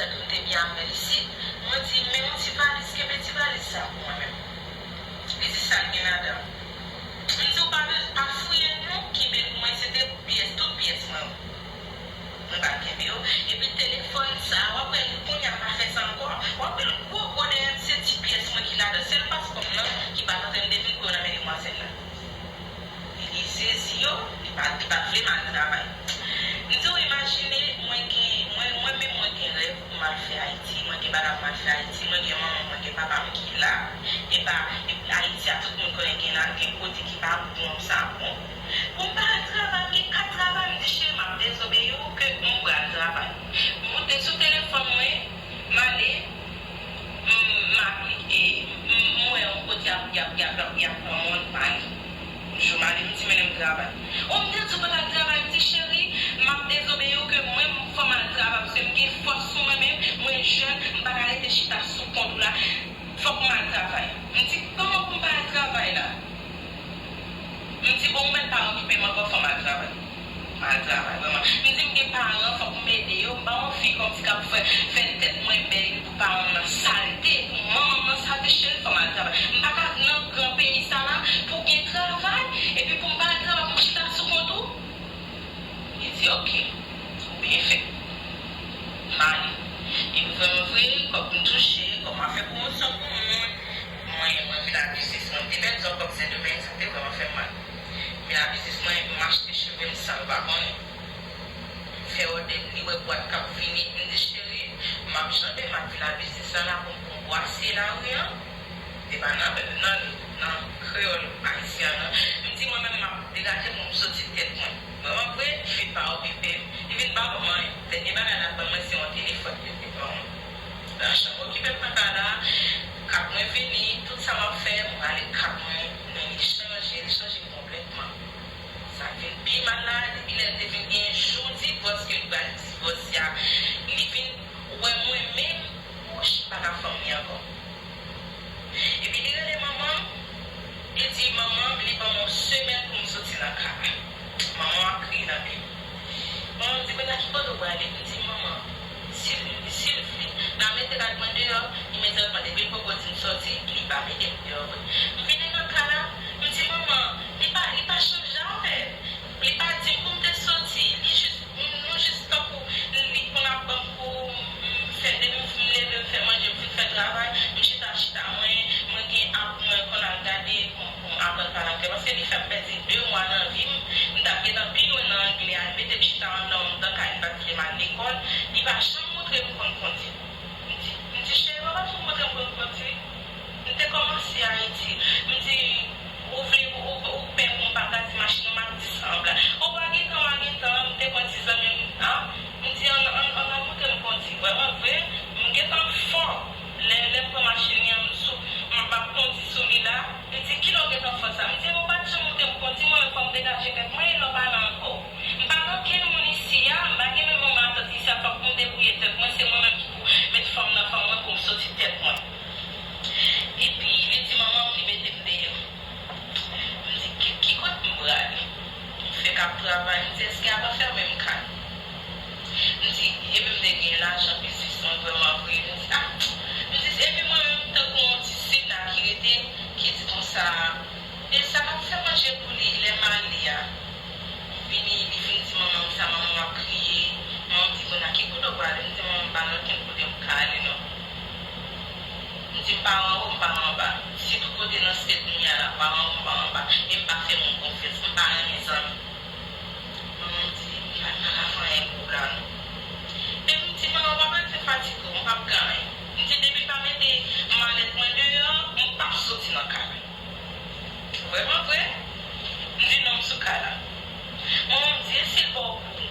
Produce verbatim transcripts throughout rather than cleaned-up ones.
Tèt m te byen avè l isit. Mwen di, men yon ti valiz, kenbe ti valiz sa pou mwen menm. Li di, sa l gen ladan l? M di, ou pa, pa fouye non, kenbe l pou mwen, se te pyès, tout pyès mwen yo. Mwen pa kenbe yo. Epi telefòn sa, w ap wè l kounye a pa fè sa ankò. W ap wè l gwo gwo dèyè m, se ti pyès mwen ki ladan. Sèl paspò m nan ki pa t antre, m te vin kouye nan men demwazèl la. Li, li sezi yo, li pa, li pa t vle m al travay. M di w imajine, mwen gen, mwen, mwen menm mwen gen rèv pou m al fè Ayiti, mwen gen bagay pou m al fè Ayiti, mwen gen manman, mwen gen papa m ki la. E pa, e Ayiti a tout moun konnen gen la, gen kote ki pa bon, sa bon. Pou m pa al travay, m gen kat travay, m di cheri m ap dezobeyi w ke m pral travay. M moute sou telefòn mwen, m ale, m, m aplike, m, m wè yon kote y ap, y ap, y ap, y ap, y ap pran moun, m ale. Jou m ale, m di mennen m travay. O, m te di w pa t al travay, m di cheri, m ap dezobeyi w ke mwen, fò m al travay, paske m gen fòs sou mwen menm, mwen jèn, m pa ka rete chita sou kont ou la, fòk m al travay. M di, kòman pou m pa al travay la? M di, bon, ou mèt pa okipe m ankò, fò m al travay. M al travay, vrèman. M di, m gen paran, fòk m ede yo. M pa yon fi kòmsi k ap fè, fè tèt mwen bèl pou paran m nan salte, pou manman m nan salte, cheri, fò m al travay. M pa ka nan gran peyi sa la pou gen travay, epi pou m pa al travay, pou m chita sou kont ou. Li di, oke, ou byen fè. M ale. Epi vrèman vre, kòb m touche, kòb m ap fè pwomosyon pou moun. Mwen, mwen vin ak biznis mwen. M te pèdi yon kòb Sendomeng, sa te vrèman fè m mal. M vin ak biznis mwen, epi m achte cheve m san l pa konnen. M fè òdè m, li wè bwat k ap vini. M di, cheri, m ap janbe, m ap vin ak biznis la la pou m pran bwasye lari an. Li pa nan, nan, nan kreyòl ayisyen an, non. M di, mwen menm, m ap degaje pou m soti tèt mwen. Vrèman vre, fi pa okipe m. Li vin pa ban m anyen. Dènye bagay l ap ban mwen, se yon telefòn li te ban mwen. L ap janm okipe m nan kay la. Kat mwen vini, tout sa m ap fè, m rale kat mwen, men li chanje, li chanje konplètman. Sa k vin pi mal la, depi lè l te vin gen jou divòs ke l pral divòse a, li vin wè mwen menm, wouch, m pa ka fanmi ankò. Epi li rele manman m, li di manman m, li ban m yon semèn pou m soti nan kay la. Manman m ap kriye nan pye m. Manman m di, kounye a ki kote w prale? M di, manman, sil, silvouplè, n a mete rad mwen deyò. Imedyatman, depi l poko di m soti, li pa mete m deyò vre. M vini nan kay la, m di, manman, li pa, li pa chanje avè m. Li pa di m pou m te soti. Li jis, nou jis tankou li konn ap ban m kou, m fè, depi m leve, m fè manje, m fin fè travay, m chita, chita, mwen, mwen gen app mwen konn al gade pou m, pou m aprann pale anglè. Paske li fè m pèdi de mwa nan vi m, m t ap gentan pi lwen nan anglè a, li mete m chita anndan, anndan kay, li pa t vle m al lekòl, li pa janm montre m konn kondui. M di, m di, cheri, papa, sou kote m konn kondui. M te kòmanse Ayiti. M di, ou vle, ou, ou, ou pè pou m pa gade machin ou, m ap di sa an blag. Ou pa gen tan, w a gen tan, m te pran ti zanmi m, an, m di, ann, ann, ann, ann montre m kondui. Vrèman vre, m gentan fò. Lè, lè m pran machin li an, m sou, m ap kondui sou li la. Li di, kilè w gentan fò sa? M di, ou pa t janm montre m kondui, mwen menm fò m degaje tèt mwen, e lè w pa la ankò. M pa gen okenn moun isi a, m pa gen menm yon matant isi a, fòk m debouye tèt mwen, se mwen menm ki pou met fòm nan fòm mwen pou m soti tèt mwen. Epi, li di manman m, li mete m deyò. M di, ki, ki kote m prale? M fèk ap travay, m di, èske y ap anfèmen m kay? M di, epi m te gen lajan biznis mwen vrèman vre. M di, a, m di, epi mwen menm, tankou yon ti sila ki rete, ki di konsa, e sa k ap fè manje pou li lè m ale a. M vini, li vin di manman m sa, manman m ap kriye. Manman m di, kounye a ki kote w prale? M di, manman m pa nan okenn kote m ka ale non. M di, m pa anwo, m pa anba. Si tout kote nan state m ye a la, m pa anwo, m pa anba. E m pa fè moun konfyans, m pa renmen zanmi. Manman m di, m pa, m pa ka fè anyen pou w la non. Epi m di, manman, w ap rete fatige w, m p ap gen anyen. M di, depi l pa mete malèt mwen deyò, m p ap soti nan kay la. Vrèman vre? M di, non, m sou kay la. Manman m di, e si l ba w kou?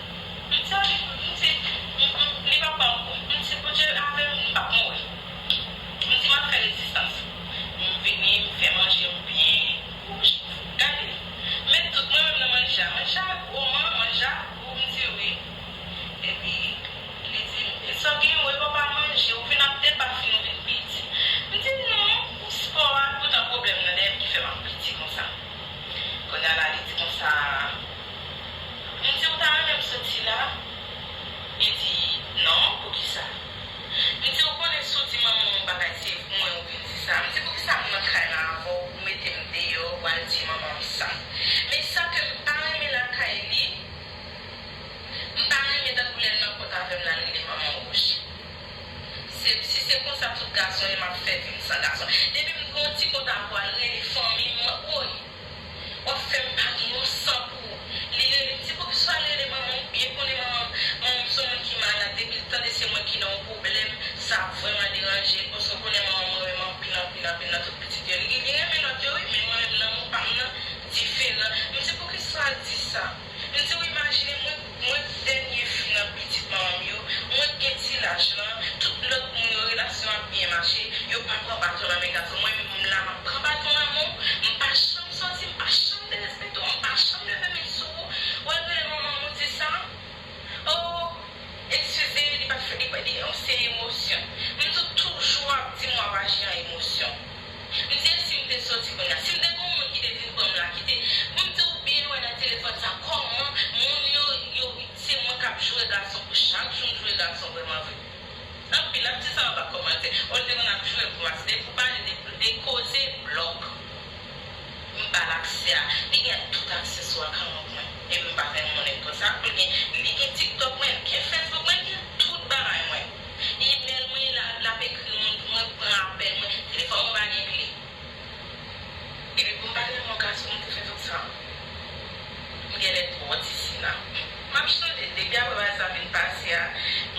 M di, a, li, m di, m, m, li p ap ba m kou. M di, Bondye avè m, m p ap mouri. M di, m ap fè rezistans. M vini, m fè manje m byen. Wouch, gade. Met tout mwen menm nan manje a. Manje a gou, man, manje a gou, m di wi. E Gason e m ap fè vi m san gason. Depi m gen yon ti konta pou al rele fanmi m, woy, w ap fè m pa gen yon san pou ou. Li rele m, ti poukisa l rele manman m, ou byen konnen manman m, manman m se yon moun ki malad, depi l tande se mwen ki nan yon pwoblèm, sa ap vrèman deranje l, paske w konnen manman m renmen m anpil, anpil, anpil nan tout pitit yo. Li, li renmen lòt yo, wi, men mwen menm, nan moun pa m nan, diferan. M di, poukisa l di sa? M di, w imajine, mwen, mwen dènye fi nan pitit manman m yo, mwen gen ti laj lan, tout lòt moun yo, relasyon ap byen mache, yo pa pran baton nan men gason. Mwen menm, m la, m ap pran baton nan men w, m pa janm sòti, m pa janm derespekte w, m pa janm leve men sou ou, w al rele manman m ou di sa? Oh, eskize, li pa t fè, li pa, li, se emosyon. M di w toujou ap di m w ap aji an emosyon. M di, e si m te sòti kounye a? Si m te gen yon moun ki te vin pran m la, ki te, m di w byen wè nan telefòn sa, kòman moun yo, yo, se mwen k ap jwe gason pou chak jou m jwe gason vrèman vre. Anpil ap di sa anba kòmantè. Olye nou ap jwe pou ase de pou pale de, de koze blòk. M ba l aksè a. Li gen tout aksè sou akawont mwen. Epi m pa fè monnen konsa. Pou l gen, li gen TikTok mwen, li gen Facebook mwen, li gen tout bagay mwen. Email mwen, l ap, l ap ekri moun pou mwen, pran apèl mwen. Telefòn mwen pa gen kle. Epi pou m pa renmen yon gason, m te fè tout sa. M genlè twò disina. M ap chanje. Depi apre bagay sa vin pase a,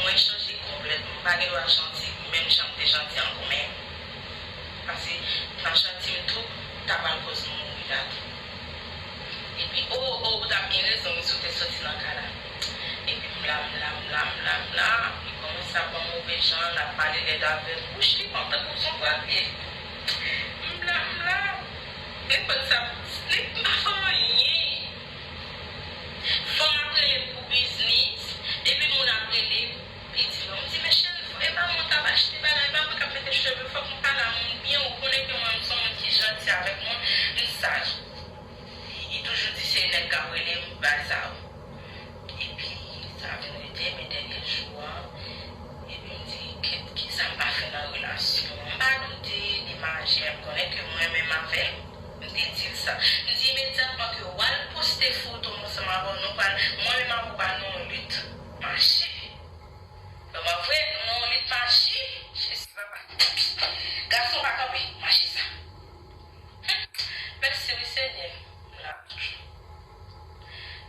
mwen chanje konplètman. M pa gen dwa janti menm jan m te janti ankò, men. Paske nan janti m tou, ta pral koz m mouri la tou. Epi, o, o, ou t ap gen rezon wi si w te soti nan kay la. Epi m la, m la, m la, m la, m la. Li kòmanse ap ban m move jan, l ap pale lèd avè m. Bouch li pa tankou son pwal ye. M la, m la. Nenpòt sa, m pa fè anyen. Fanm ap rele m pou biznis, depi moun ap rele m, li di non. M di, men cheri, e pa mwen k ap achte bagay, e pa mwen k ap mete cheve, fòk m pale a moun byen, ou konnen ke mwen, m se yon moun ki janti avèk moun, m saj. Li toujou di se nèg k ap rele m, bagay sa yo. Epi, sa vin rete, men dènye jou an, epi m di, kèt, kisa m pa fè nan relasyon an? M pa doute de maji, men m konnen ke mwen menm avè l, m te di l sa. M di imedyatman ke w al poste foto m ansanm avè w, nou pral, mwen menm avè w pral nan yon lit maji. Vrèman vre, nou nan yon lit maji, Jezi papa. Gason pa kanpe, maji sa. Mèsi wi Senyè, m la toujou.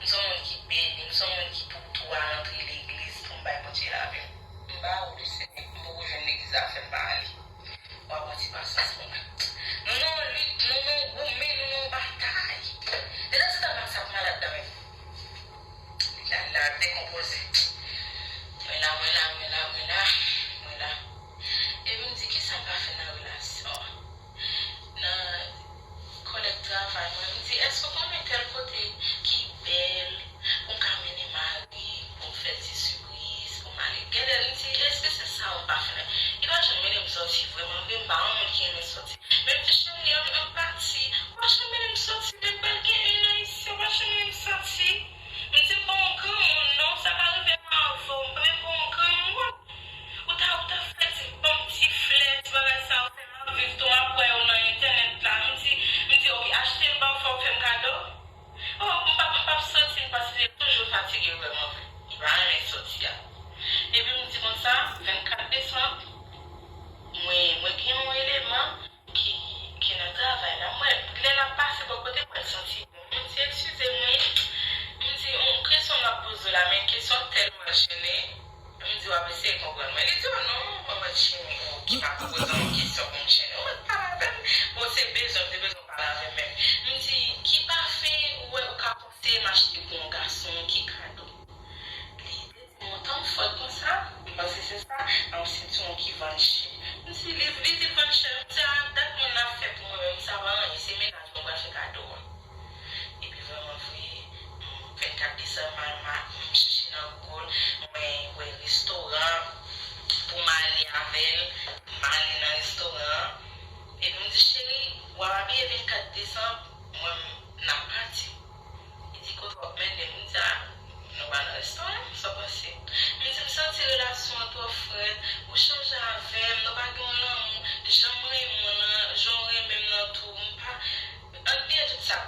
M se yon moun ki beni, m se yon moun ki pou tou al antre legliz pou m bay Bondye lavi m. M ba ou li Senyè, m poko jwenn legliz la fè m pa ale. W ap wè ti pasyans mwen. Nou nan yon lit, nou nan yon goumen, nou nan yon batay. Detan se tan m ap sa pou malad nan men m. Li la, li la dekonpoze. Mwen la, mwen la, mwen la, mwen la, mwen la. Epi m di, kisa m pa fè nan relasyon an? Nan kòlèg travay mwen, m di, èske w konnen tèl kote ki bèl pou m ka mennen mari, pou m fè ti sipriz, pou m ale? Genlè m di, èske se sa ou pa fè? Li pa janm mennen m sòti vrèman vre, m pa yon moun ki renmen sòti. Men m di, cheri, ann, ann pati. Ou pa janm mennen m sòti, men m pral gen en an isi, ou pa janm mennen m sòti. M di, m pa yon granmoun non, sa pa rive m avè w, men m pa yon granmoun. Ou ta, ou ta fè ti, ban m ti flè, ti bagay sa yo, fè m ap viv tou, m ap wè yo nan entènèt la. M di, m di, ok, achte l ban m, fò w fè m kado. Oh, m p ap, m p ap sòti, m pase, li toujou fatige vrèman vre. Li pa renmen sòti a. Epi m di konsa, vennkat desanm, mwen, mwen gen yon eleman ki, ki nan travay la. M wè, lè l ap pase bò kote mwen, m santi bon. M di, eskize m wi. M di, yon kesyon m ap poze w la, men kesyon tèlman jennen. M di, w ap eseye konprann mwen. Li di, o non, mwen mwen Jimmy, o, ki pa ka poze m yon kesyon pou m jennen. Ou mèt pale avè m. Bon, se bezwen, m te bezwen w pale avè m menm. M di, ki pafen ou wè ou ka konseye m achte pou yon gason ki kado? Li te di m yon tan m fòt konsa, m panse se sa, nan yon sentiwon ki vann chè. M di, li, li di l vann chè. M di, a dat moun nan ap fè pou mwen menm, sa pa anyen, se mennaj mwen pral fè kado a. Epi vrèman vre, vennkat desanm, m al, m chèche nan Google, mwen wè restoran pou m ale avè l, m ale nan restoran an. Epi m di, cheri, w ap abiye vennkat desanm, mwen, n ap pati. Li di, kote w ap mennen m? M di, a, nou pa nan restoran, sa w panse? M di, m santi relasyon an twò frèt, ou chanje avè m, nou pa gen yon lanmou, jan m renmen w lan, jan w renmen m nan tou, m pa, ann bliye tout sa.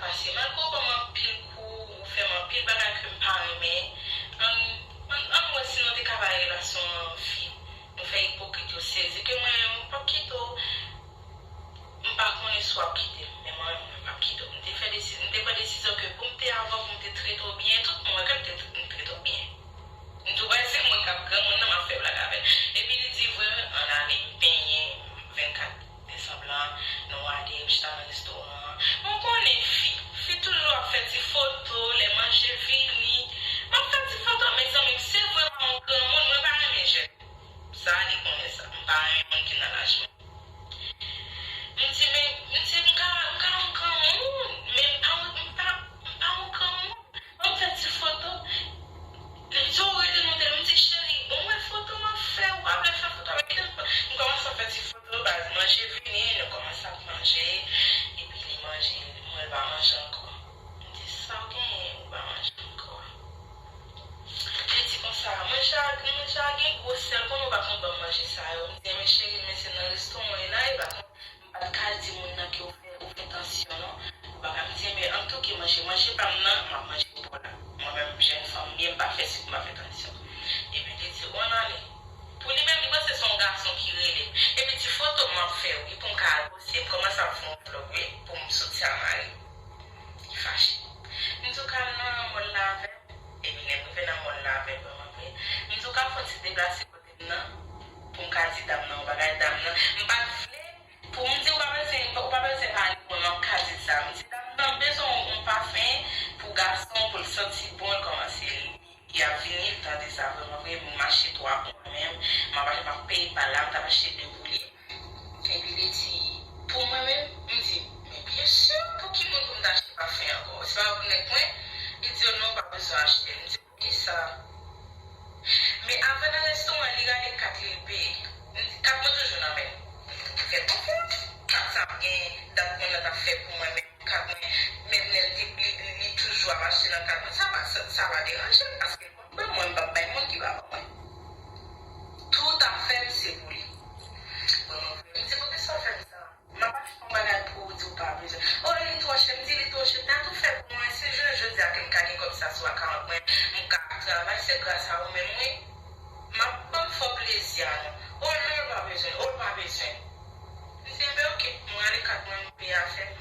ki konnen sa. M pa renmen moun ki nan laj mwen. M di, men, m di, m ka, m ka yon granmoun, men m pa, m pa, m pa yon granmoun. Ban m fè ti foto. Li di, w rete nou te, m di, cheri, ou wè foto m ap fè, ou pa vle fè foto avèk telefòn. M kòmanse ap fè ti foto, baz, manje vini, nou kòmanse ap manje. Epi li manje, m wè l pa manje ankò. M di, sa w genyen, ou pa manje ankò? Li di konsa, manje a, manje a gen gwosè, l konnen ou pa konn ban m manje sa yo. M di, men cheri, men se nan restoran w ye la, e pa konn, m pa t ka di moun nan ke w fè, ou fè tansyon, non. Ou pa ka, m di, men antouke manje, manje pa m nan, m ap manje pou w la. Mwen menm, jèn fanm m ye, m pa fè sik, m pa fè tansyon. Epi li di, on ale. Pou li menm, li panse se yon gason ki rele m. Epi ti foto m ap fè, wi, pou m ka al poste, m kòmanse ap fè yon vlog, wi, pou m soti a mari. Li fache. M di w ka al nan mòl la avè m. Epi lè m rive nan mòl la avè l, vrèman vre, m di w ka fè yon ti deplase kote m nan, pou m ka di dam nan yon bagay, dam nan. M pa t vle pou m di w pa bezwen, ou pa bezwen pale mwen, m ap ka di sa. M di dam nan bezwen yon, yon pafen pou gason, pou l santi bon, l kòmanse, li, li ap vini, l tande sa vrèman vre, m mache twa pou mwen menm, m ap, m ap peye pa la, m t ap achte de pou li. Epi li di, pou mwen menm, m di, men byen si, pou ki moun pou m ta achte pafen ankò? Se pa pou nèg mwen? Li di, o non, pa bezwen achte. M di, poukisa? Men avan nan restoran, li rale kat li, li peye. M di, kat mwen toujou nan men m. M fè konfyans. Kat sa ap gen dat mwen nan t ap fè pou mwen, men kat mwen, menm lè l te, li, li, li toujou ap achte nan kat mwen. Sa pa, sa, sa pa deranje m, paske l konn mwen, mwen m p ap bay moun ki pa ban mwen. Tout afè m se pou li. Bon, m di, poukisa w fè m sa? M ap achte yon bagay pou ou, ou di ou pa bezwen. O, li twò chè, m di li twò chè. N a tou fè pou mwen. Si jounen jodi a ke m ka gen kòb sa sou akawont mwen, m ka travay, se gras a ou menm, wi. M ap ban m fè w plezi a, non. O non, l pa bezwen, o l pa bezwen. M di, enben, oke, m rale kat mwen, m peye afè m.